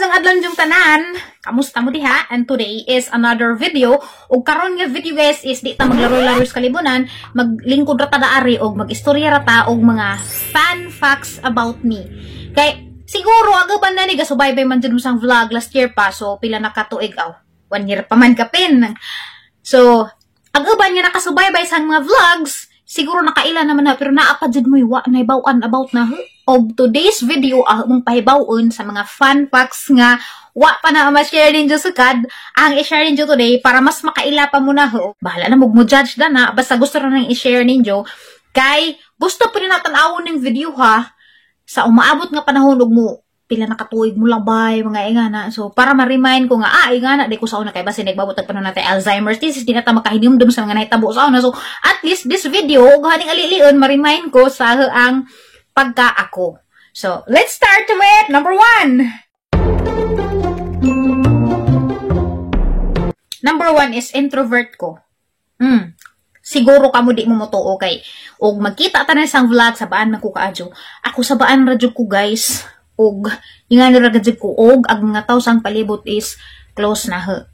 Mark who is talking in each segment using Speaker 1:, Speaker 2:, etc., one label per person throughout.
Speaker 1: Maayong adlaw ninyong tanan. Kamusta mo diha? And today is another video. Ug karon nga video, guys, is di ta maglaro-laro sa kalibunan, maglingkod ra ta daari og magistorya ra ta og mga fun facts about me. Kay siguro aga ba na ni gasubaybay man jud mo sang vlog last year pa, so pila na ka tuig aw. One year pa man kapin. So, ang uban nga nakasubaybay sa mga vlogs, siguro nakaila naman na, pero naa pa jud mo'y wa nahibaw-an about na. Og today's video ah mong pahibaw-on sa mga fun facts nga wa pa na ma-share ninyo sukad ang i-share ninyo today para mas makaila pa mo na ho. Bahala na mo judge na na, basta gusto ra nang i-share ninyo kay gusto pa rin natanawon ning video ha sa umaabot nga panahon ug mo pila na katuig mo labay, mga ingana. So, para ma-remind ko nga, ah, ingana, di ko sa una kay basin nagbabot ang panahon natin Alzheimer's disease, di na ta makahinumdum sa mga nahitabo sa una. So, at least this video, ug haning alilion, ma-remind ko sa ang pagka ako. So, let's start with number one. Number one is introvert ko. Siguro kamo di mo motuo kay og magkita ta na isang vlog sa baan man ko kaadyo. Ako sa baan ra jud ko, guys, og ingani ra gud ko og ang mga tawo sang palibot is close na ha.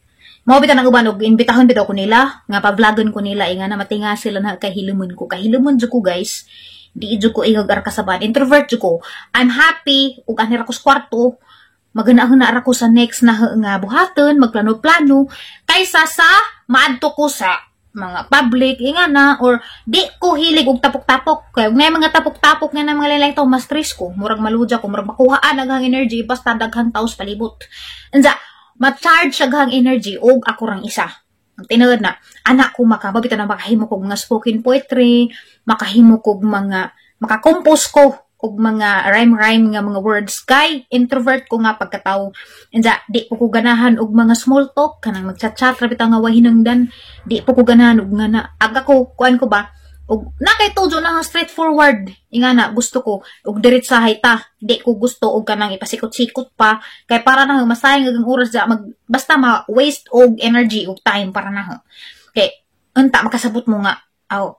Speaker 1: Mao bitaw nang uban og imbitahon bitaw ko nila nga pa-vlogon ko nila, inga na matinga sila na kahilumon ko. Kahilumon jud ko, guys. Di jud ko ingag ara kasaban. Introvert jud ko. I'm happy ug anhi ra ko sa kwarto. Maganahon na ra ko sa next na nga buhaton, magplano-plano kaysa sa maadto ko sa mga public inga na, or di ko hilig og tapok-tapok kay ug mga tapok-tapok nga na mga lain tao, mas stress ko, murag maludya ko, murag makuhaan aghang energy basta daghang tao sa palibot. Unsa ma-charge aghang energy og ako rang isa. Ang tinuod na anak ko makababita na makahimo kog mga spoken poetry, makahimo kog mga makakompose ko og mga rhyme-rhyme nga mga words kay introvert ko nga pagkatawo. Unsa di po ko ganahan og mga small talk, kanang magchat-chat ra bitaw nga way hinungdan, di po ko ganahan og nga na aga ko kuan ko ba og na kay tujo na straightforward inga na gusto ko og diretsahay ta. Di ko gusto og kanang ipasikot-sikot pa kay para na masayang ang oras ja mag basta ma waste og energy og time para na kay unta makasabot mo nga aw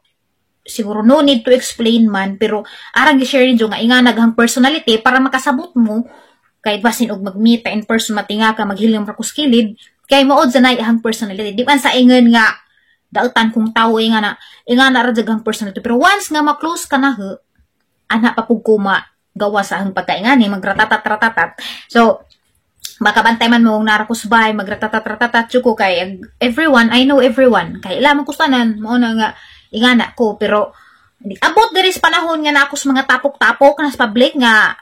Speaker 1: siguro no need to explain man, pero arang gi-share ninyo nga inga naghang personality para makasabot mo kay basin og mag-meet in person, matinga ka, maghilom ra kus kilid kay maod sa nay ahang personality. Di man sa ingon nga dautan kung tawo, inga na ra jud ang personality, pero once nga ma-close ka na ho, ana pa pug kuma gawa sa ahang pagkaingani magratatat-ratatat. So makabantay man mo nara ko sa bahay, magratatat-ratatat ko kay everyone, I know everyone, kay ila man ko tanan. Mao na nga ingana ko, pero abot diri sa panahon nga na ako sa mga tapok-tapok na sa public nga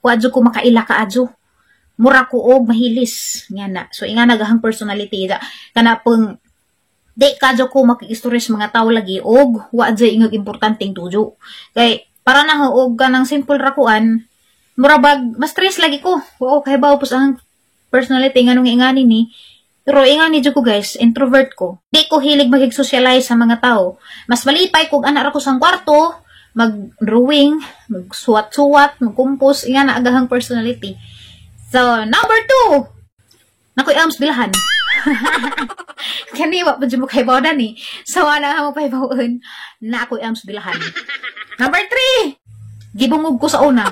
Speaker 1: wa jud ko makaila kaadyo, mura ko og mahilis nga na. So ingana gahang personality da kana pung di kadyo ko makiistorya sa mga tao lagi og wa jud ingag importanteng tujo kay para na og kanang simple ra kuan, mura bag mas stress lagi ko. Oo, kay bawo pos ang personality nganong ingani ni. Pero ingani jud ko, guys, introvert ko. Di ko hilig magig-socialize sa mga tao. Mas malipay kog ana ra ko sa kwarto, mag-drawing, magsuwat-suwat, mag-compose, ingana agahang personality. So, number two, nakoy ams bilhan. Kani wa pa jud mo kahibaw ni. So, ana mo pahibawon na ako'y ams bilhan. Number three, gibungog ko sa una.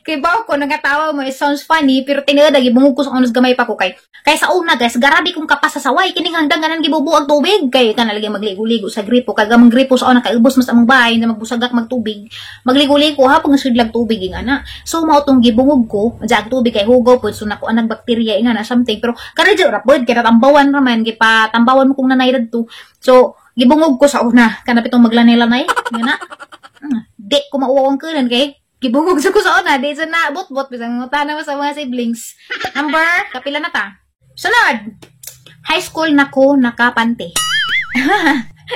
Speaker 1: Kay bawo ko nagatawa mo, it sounds funny, pero tinuod gibungog ko sa unos gamay pa ko kay sa una, guys, garabi kong kapas sa saway kining hanggang ganan gibubo ang tubig kay kana lagi magligo-ligo sa gripo kay gamang gripo sa una kay ubos mas among bahay na magbusagak magtubig, magligo-ligo ha pag nasudlag tubig ingana. So mao tong gibungog ko diya ang tubig kay hugaw pud, so nako anag bakterya ingana something, pero karadyo ra pud kay tambawan ra man, gipatambawan mo kung nanay dadto. So gibungog ko sa una kana pitong maglanay-lanay ngana. Di ko mauwaw ang kunan kay gibungog sa ko sa una, di sa na bot-bot bisang ngutana mo sa mga siblings. Number, kapila na ta. Sunod, high school na ko nakapante.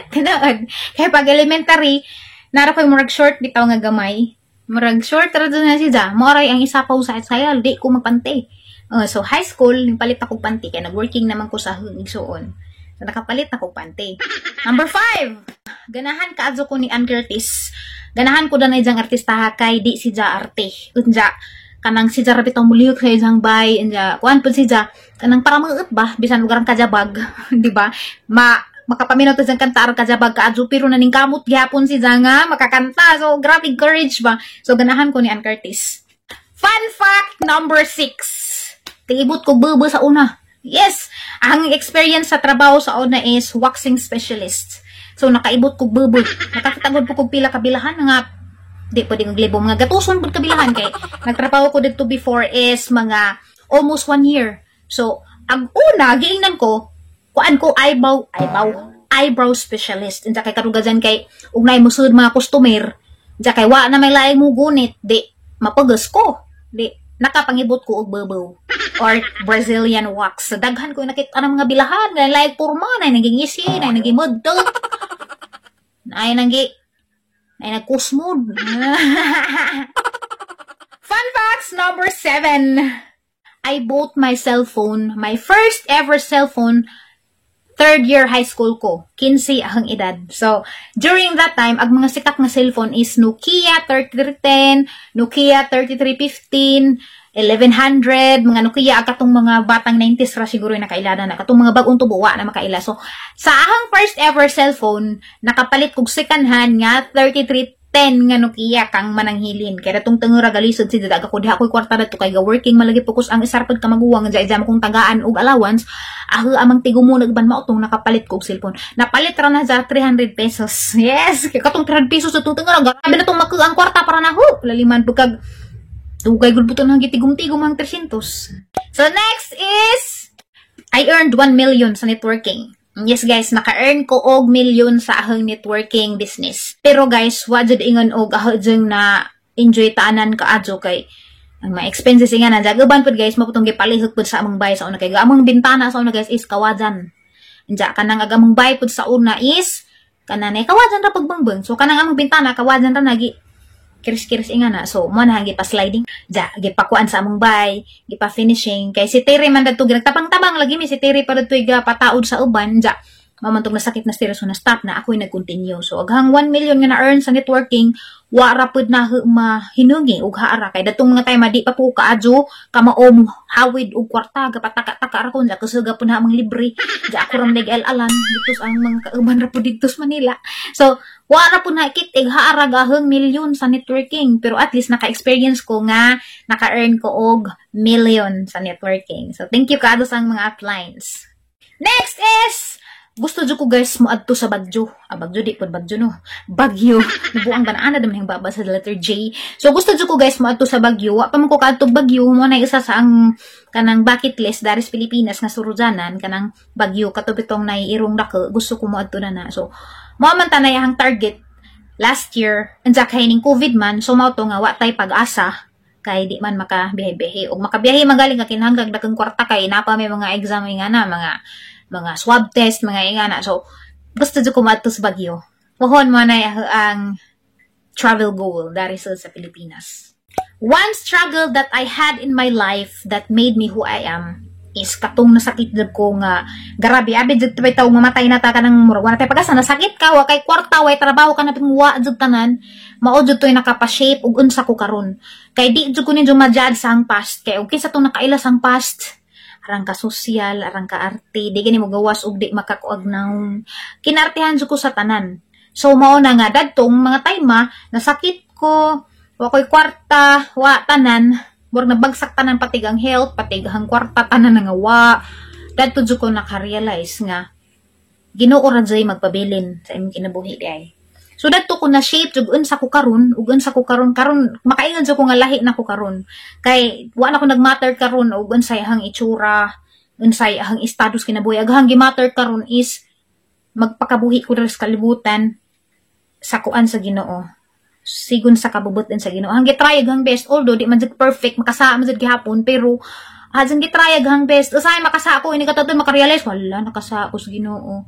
Speaker 1: Tinuod. Kaya pag elementary, nara ko yung murag short bitaw nga gamay. Murag short ra na siya. Moray ang isa pa sa sayal, di ko magpante. So high school, palit ako panty kay nagworking naman ko sa igsuon. So nakapalit ako panty. Number five, ganahan kaadyo ko ni Ann Curtis. Ganahan ko danay diyang artista kay di si Ja arte. Unja kanang si Ja ra bitaw mulihok sa isang bay, unja kuan pud si Ja kanang para maut ba bisan lugar kajabag, di ba? Ma Makapaminaw ta siyang kanta ka jabag kaadyo, pero naningkamot gihapon si nga makakanta. So grabe courage ba. So ganahan ko ni Ann Curtis. Fun fact number 6. Tiibot ko bebe sa una. Yes, ang experience sa trabaho sa una is waxing specialist. So nakaibot ko bebe. Nakakita gud po kog pila kabilahan nga di pwede ng libo, mga gatuson pud kabilahan, kay nagtrabaho ko dito before is mga almost one year. So ang una giingnan ko, kuan ko, eyebrow specialist. Unsa kay karugajan kay ugnay mo sud mga customer. Unsa kay wa na may laing mo gunit, di mapagas ko. Di nakapangibot ko og bobo or Brazilian wax. So, daghan ko nakita ng mga bilahan nga laing porma na naging isi, na naging mudto. Na nanggi na nagkusmod. Fun facts number 7. I bought my cell phone, my first ever cell phone, third year high school ko. 15 ang edad. So, during that time, ang mga sikat nga cellphone is Nokia 3310, Nokia 3315, 1100, mga Nokia, katong mga batang 90s ra siguro yung nakaila na. Katong mga bagong tubo, wa na makaila. So, sa ahang first ever cellphone, nakapalit kog second hand nga 3310 nga Nokia kang mananghilin. Kaya datong tengera galisod si dadag ako diha ako'y kwarta dato kay ga working malagi focus ang isarpod ka maguwang dya dya kong tagaan og allowance. Aho amang tigumo nagban mao tong nakapalit ko og cellphone. Napalit ra na sa 300 pesos. Yes, kay katong 300 pesos atong tengera, grabe na tong makuang kwarta para naho. Laliman pagkag dugay gud buton ang gitigom-tigom ang 300. So next is I earned 1 million sa networking. Yes guys, naka-earn ko og million sa ahang networking business. Pero guys, wa jud ingon og aho jud na enjoy taanan kaadyo kay ang mga expenses nga na uban pud guys, mao putong gipalihok pud sa among bay sa una kay among bintana sa una guys is kawajan. Anja kanang ag among bay pud sa una is kanan eh kawajan ra pagbangbang. So kanang among bintana kawajan ra nagi kiris-kiris inga na. So, mo na gipa sliding. Ja, gipakuan sa among bay, gipa finishing. Kay si Terry man dadto nagtabang-tabang lagi mi si Terry pa dadto ga pataod sa uban. Ja, mamantog nasakit na si Terry, so na stop na ako'y nag-continue. So, aghang 1 million nga na-earn sa networking, wa ra pud na mahinungi ug haara kay datong mga time di pa po kaadyo kamaom hawid og kwarta, gapataka-taka ra ko ja kusog pud na amang libre ja ako ra man alan dito sa ang mga kauban ra pud dito sa Manila. So wa ra pud na kit haara gaheng million sa networking, pero at least naka-experience ko nga naka-earn ko og million sa networking. So thank you kaado sa ang mga uplines. Next is gusto jud ko guys moadto sa Bagyo. Ah, Bagyo di pud Bagyo no. Bagyo. Nabuang ganana naman yung baba sa letter J. So gusto jud ko guys moadto sa Bagyo. Wa pa man ko kaadto Bagyo, mo na isa sa ang kanang bucket list daris Pilipinas nga surujanan kanang Bagyo kato bitong naiirong dako, gusto ko moadto na na. So mao man tanay ang target last year. Unsa kay ning COVID man, so mao to nga wa tay pag-asa kay di man makabiyahe-biyahe ug makabiyahe magaling ka kinahanglan dakong kwarta kay napa may mga exam nga na mga swab test, mga ingana. So gusto jud ko moadto sa Baguio. Pohon mo na ang travel goal dari sa Pilipinas. One struggle that I had in my life that made me who I am is katong nasakit jud ko nga grabe, abi jud taw mamatay na ta, kanang murag wala tay pag-asa, nasakit ka, wa kay kwarta, way trabaho ka na, wa jud tanan. Mao jud to'y nakapa-shape ug unsa ko karon kay di jud ko ninyo ma-judge sa ang past kay og kinsa tong nakaila sa ang past, arang ka social, arang ka arte, di gani mo gawas og di makakuag naong kinartihan jud ko sa tanan. So mao na nga dadtong mga time ma nasakit ko, wa koy kwarta, wa tanan, murag nabagsak tanan, patig ang health, patig ang kwarta, tanan nga wa. Dadto jud ko naka-realize nga Ginoo ra jud magpabilin sa imong kinabuhi di ay. So dadto ko na shape jud unsa ko karon ug unsa ko karon karon makaingon jud ko nga lahi na ko karon. Kay wa na ko nagmatter karon og unsay ahang itsura, unsay ahang status kinabuhi. Aghang gimatter karon is magpakabuhi ko diri sa kalibutan sa kuan sa Ginoo. Sigon sa kabubutin sa Ginoo. Ang gitry ang best, although di man jud perfect, makasa man jud gihapon, pero ang gitry ang best. Usahay makasa ako ini katadto makarealize wala nakasa ako sa Ginoo.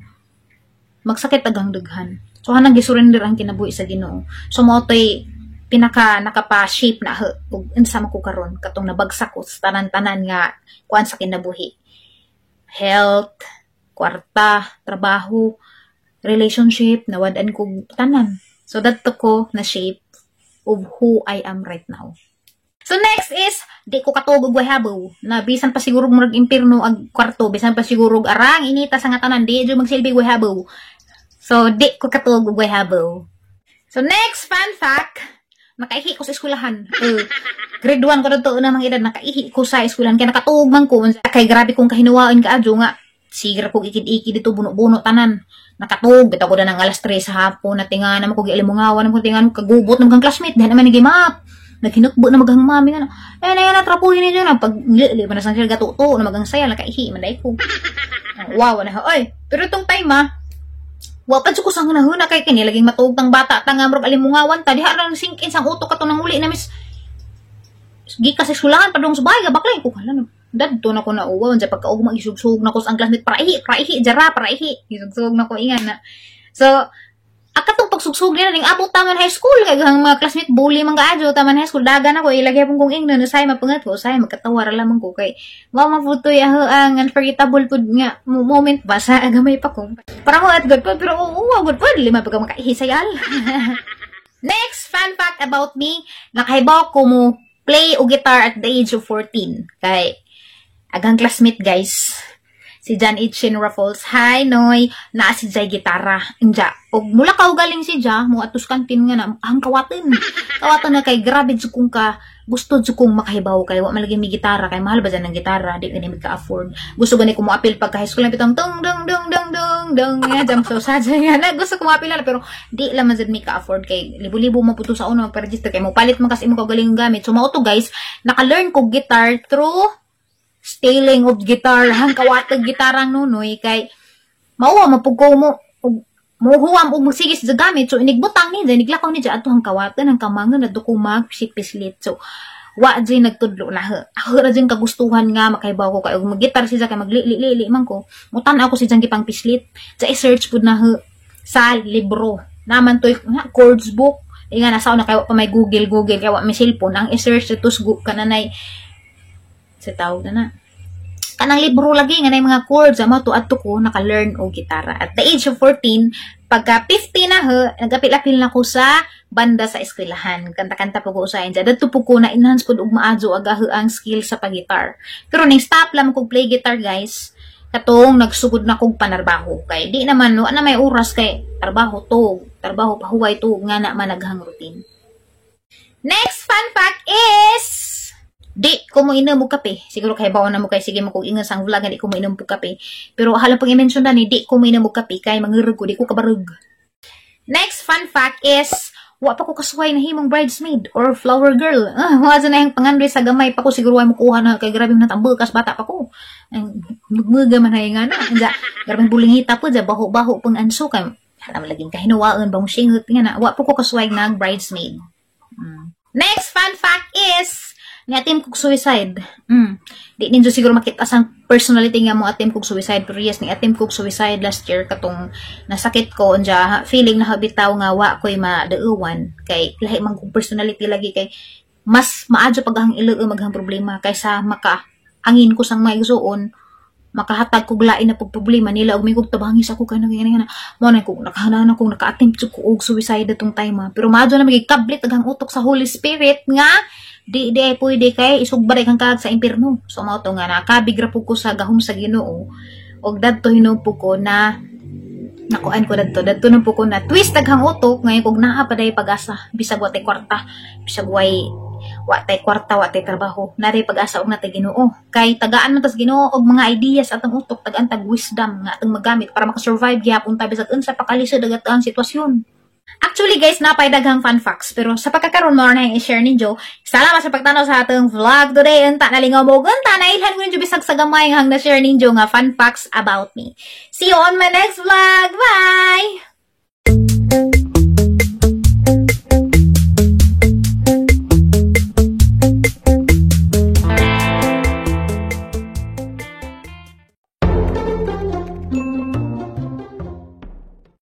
Speaker 1: Magsakit agang daghan. So hanang gisurrender ang kinabuhi sa Ginoo. So mao to'y pinaka nakapa-shape na ug unsa man ko karon katong nabagsak ko sa tanan-tanan nga kuan sa kinabuhi. Health, kwarta, trabaho, relationship, nawad-an ko tanan. So dadto ko na shape of who I am right now. So next is, di ko katuog og habaw. Na bisan pa siguro murag impierno ag kwarto, bisan pa siguro og arang inita sa nga tanan, di jud magsilbi og habaw. So di ko katuog og habaw. So next fun fact, nakaihi ko sa eskwelahan. Grade 1 ko na to na mga edad, nakaihi ko sa eskwelahan kay nakatuog man ko. Kay grabe kong kahinuwaon kaadyo nga sigra ko ikid-ikid dito, buno-buno tanan. Nakatuog bitaw ko na ng alas 3 sa hapon na tinga naman ko gialimungawan naman ko tinga kagubot ng mga classmate dahil naman nag-map. Naghinukbo na maghang mami nga. Ayan, ayan, natrapuhin ninyo na. Pag li pa na sang siya gatuto, na magang saya, nakaihi, man ko. Wow, na, oy. Pero itong time, ah, wa pa ko sang nahuna kay kini laging matuog tang bata ta nga murag alimungawan ta diha ra sink in sang utok kato nang uli na mis gikas sa eskwelahan padung sa bahay gabaklay ko hala na dadto na ko na uwa unsa pagkaugma isugsug na ko sa ang classmate, "Paraihi, paraihi jara, paraihi." Isugsug na ko ingan na. So akatong pagsugsug nila ning abot taman high school kay ang mga classmate bully man kaadyo taman high school. Dagan ako ilagay pong kong ingnon usay mapangat ko, usay magkatawa ra lamang ko kay mao man pud toy ang unforgettable pud nga moment ba sa gamay pa ko para mo at good pa, pero oo, good pa lima pa ka makaihi sayal. Next fun fact about me, nakahibaw ko mo play og guitar at the age of 14 kay agang classmate, guys, si John Itchin Raffles. Hi, Noy. Naa si Jay gitara. Inja. Og mula ka galing si Ja, mo atos kantin nga na, ang kawatin. Kawatin na kay grabe jud kung ka gusto jud kong makahibaw kay wa man lagi may gitara kay mahal ba dyan ang gitara, di gani ka-afford. Gusto gani ko moapil pagka high school lang bitong dung dung dung dung dung dung nga jam, so sadya nga na gusto ko moapil na, pero di lang man jud mi ka-afford kay libo-libo mo puto sa una magpa-register kay mo palit man kasi imo kaugalingong gamit. So mao to, guys, naka-learn ko guitar through stealing of guitar. Ang kawatag gitarang nunoy kay mauwa mapug ko mo og mohuwam og magsigis sa gamit. So inigbutang ni dyan, iniglakaw ni dyan ato ang kawatan ang kamangan adto ko magpislit. So wa jay nagtudlo na ha. Ako ra jud kagustuhan nga makahibaw ko kay og maggitar siya kay maglili-lili man ko. Mutan ako si dyan gipang pislit. Sa i-search pud na ha sa libro. Naman toy nga chords book. Nga nasa una kay wa pa may Google Google kay wa may cellphone ang i-search ito kananay sa tawag na na kanang libro lagi nga na mga chords amo to adto ko naka-learn og gitara at the age of 14. Pagka 15 na ha, nagapil-apil na ko sa banda sa eskwelahan, kanta-kanta po ko usahin dyan. Dadto po ko na enhance pud og maadyo agaho ang skill sa pag-guitar, pero ning stop lang kog play guitar, guys, katong nagsugod na kog panarbaho kay di naman no na may oras kay trabaho to trabaho, pahuway to nga na man naghang routine. Next fun fact is di ko mo inom og kape. Siguro kay bawo na mo kay sige mo kog ingon sang vlog nga di ko mo inom og kape. Pero hala pang i-mention na ni di ko mo inom og kape kay mangurog ko, di ko kabarog. Next fun fact is wa pa ko kasuway na himong bridesmaid or flower girl. Ah, wa na yung pangandoy sa gamay pa ko siguro ay mukuha na kay grabe man tambal kas bata pa ko. Ang mugmuga man hay nga na. Anja, grabe bulingita po dya, baho-baho pang anso kay alam laging kahinuwaan bang singot nga na wa pa ko kasuway nag bridesmaid. Next fun fact is ni attempt kog suicide. Di ninyo siguro makita sa personality nga mo attempt kog suicide, pero yes, ni attempt kog suicide last year katong nasakit ko. Unja feeling na bitaw nga wa ko'y madauwan kay lahi man kong personality lagi kay mas maadyo pag ang ilo maghang problema kaysa maka angin ko sang mga igsuon makahatag kog lain na pag problema nila og mingkog tabangis ako kay nang nga mo na kung nakahanan ako naka-attempt ko og suicide atong time ah. Pero maadyo na magikablit agang utok sa Holy Spirit nga di di ay pwede kay isugbaray kang kaag sa impierno. So mao to nga nakabig ra pud ko sa gahom sa Ginoo og dadto hinuon ko na nakuan ko dadto dadto na po ko na twist daghang utok ngayon kog naa pa day pag-asa bisag wa tay kwarta, bisag way wa tay kwarta, wa tay trabaho, naa pag-asa og natay Ginoo kay tagaan man tas Ginoo og mga ideas atong utok, tagaan tag wisdom nga atong magamit para makasurvive gihapon ta bisag unsa pa kalisod ang sitwasyon. Actually, guys, napay daghang fun facts. Pero sa pagkakaroon mo na yung i-share ninyo. Salamat sa pagtanaw sa atong vlog today. Unta nalingaw mo. Unta nailhan ko ninyo bisag sa gamay nga na-share ninyo nga fun facts about me. See you on my next vlog. Bye!